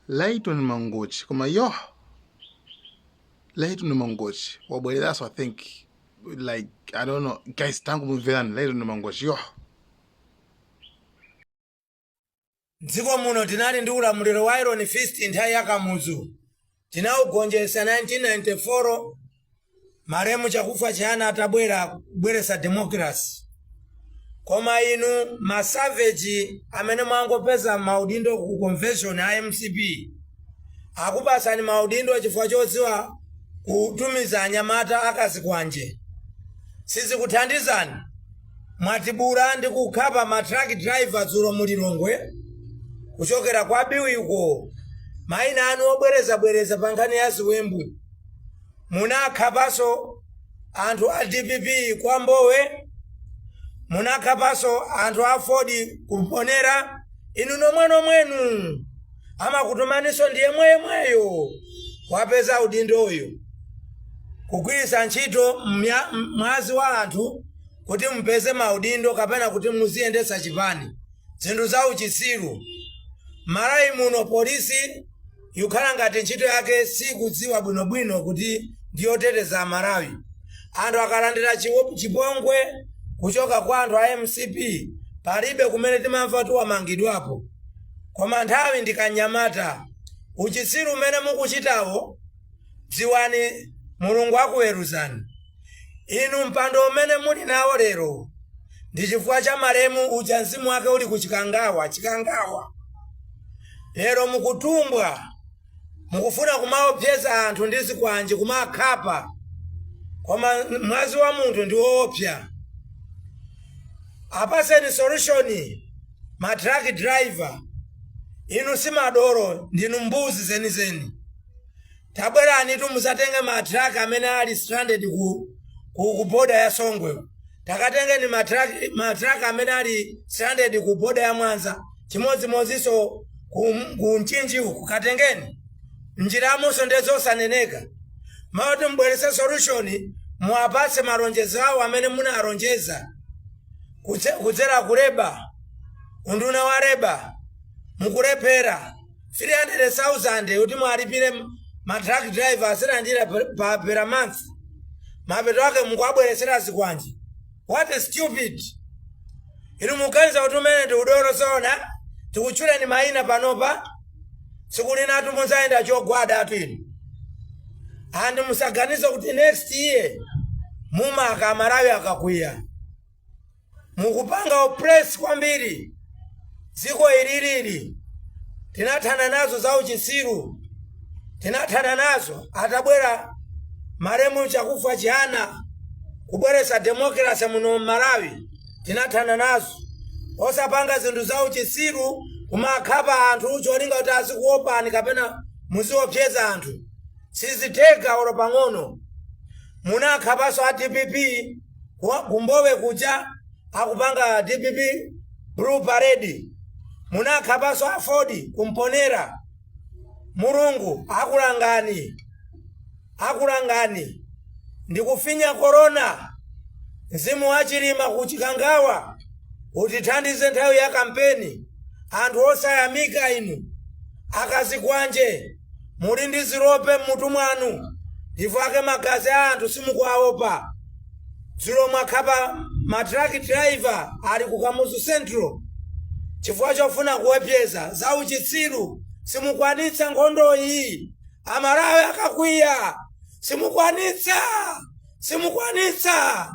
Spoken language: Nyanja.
Layton Mangochi, koma yo Layton Mangochi wabwereranso. I think, like, I don't know, guys, tangomumverani Layton Mangochi yo. Mdziko muno tinali ndi ulamuliro wa Iron Fist nthawi ya Kamuzu. Tinaugonjetsa 1994 malemu Chakufwa Chihana atabwera kubweretsa democracy. Koma inu ma savage amene mwangopeza maudindo ku convention a mcp akupasani maudindo chifukwa chodziwa kutumiza anyamata akazikwanje, sizikuthandizani. Mwatibula ndi kukhapa ma truck driver dzulo mu Lilongwe kuchokera kwa Biwi uko. Maina anu obwerezabwereza pa nkhani ya ziwembu. Munakhapanso anthu a dpp kwa Mbowe, munakhapanso anthu a Aford ku Mponela. Inu nomwenomwenu amakutumaninso ndi yemweyemweyo wapeza udindoyo kugwiritsa ntchito mwazi wa anthu kuti mupeze maudindo kapena kuti muziyendetsa chipani. Zinthu za uchitsiru. Malawi muno polisi ikukhala ngati ntchito yake sikudziwa bwinobwino kuti ndiyoteteza Amalawi. Anthu akalandira chipongwe kuchoka kwa anthu a mcp palibe kumene timamva kuti wamangidwapo. Koma nthawi ndi kanyamata. Uchitsiru umene mukuchitawo dziwani Mulungu akuweruzani. Inu mpando umene muli nawo lero ndi chifukwa cha malemu uja mzimu wake uli ku Chikangawa, Chikangawa. Lero mukutumbwa, mukufuna kumaopseza anthu ndi zikwanje kumakhapa, koma mwazi wa munthu ndi woopsa. Apaseni solution ma truck driver, inu si madolo, ndinu mbuzi zenizeni. Tabweranitu muzatenge ma truck amene ali stranded ku border ya Songwe. Takatengeni ma truck amene ali stranded ku border ya Mwanza. Chimodzimodzinso ku Mchinji uku katengeni. Njiramunso ndiye zosaneneka. Mauti mubweretse solution muwapatse malonjezo awo amene munalonjeza kudzera ku labour, unduna wa labour mukulephera. 300,000 kuti mwalipire ma truck driver azilandira per month, mapeto ake mukuwabweretsera zikwanje. What a stupid! Inu muganiza kuti umene ndi udolo? Zoona tikutchuleni mayina panopa, tsiku linatu muzayenda chogwada atu inu. And musaganize kuti next year mumaka Amalawi akakwiya. Mukupanga oppress kwambiri dziko ililili. Tinathana nazo za uchitsiru, tinathana nazo atabwera malemu Chakufwa Chihana kubweretsa democracy muno m'Malawi. Tinathana nazo osapanga zinthu za uchitsiru kumakhapa anthu cholinga kuti azikuopani kapena muziopseza anthu. Sizitheka olo pang'ono. Munakhapanso a DPP kumbowe kuja akupanga DPP blue parade. Munakhapanso Aford kumponera. Mulungu akulangani, akulangani ndikufinya korona. Mzimu wa Chilima kuchikangawa utithandize nthawi ya kampeni. Anthu osayamika inu, akazikwanje, muli ndi zilope mmutu mwanu, ndifake magazi a anthu simukuwaopa. Dzulo mwakhapa ma truck driver ali ku Kamuzu Central chifukwa chofuna kuwepyeza. Za uchitsiru, simukwanitsa nkhondoyi. Amalawi akakwiya simukwanitsa, simukwanitsa.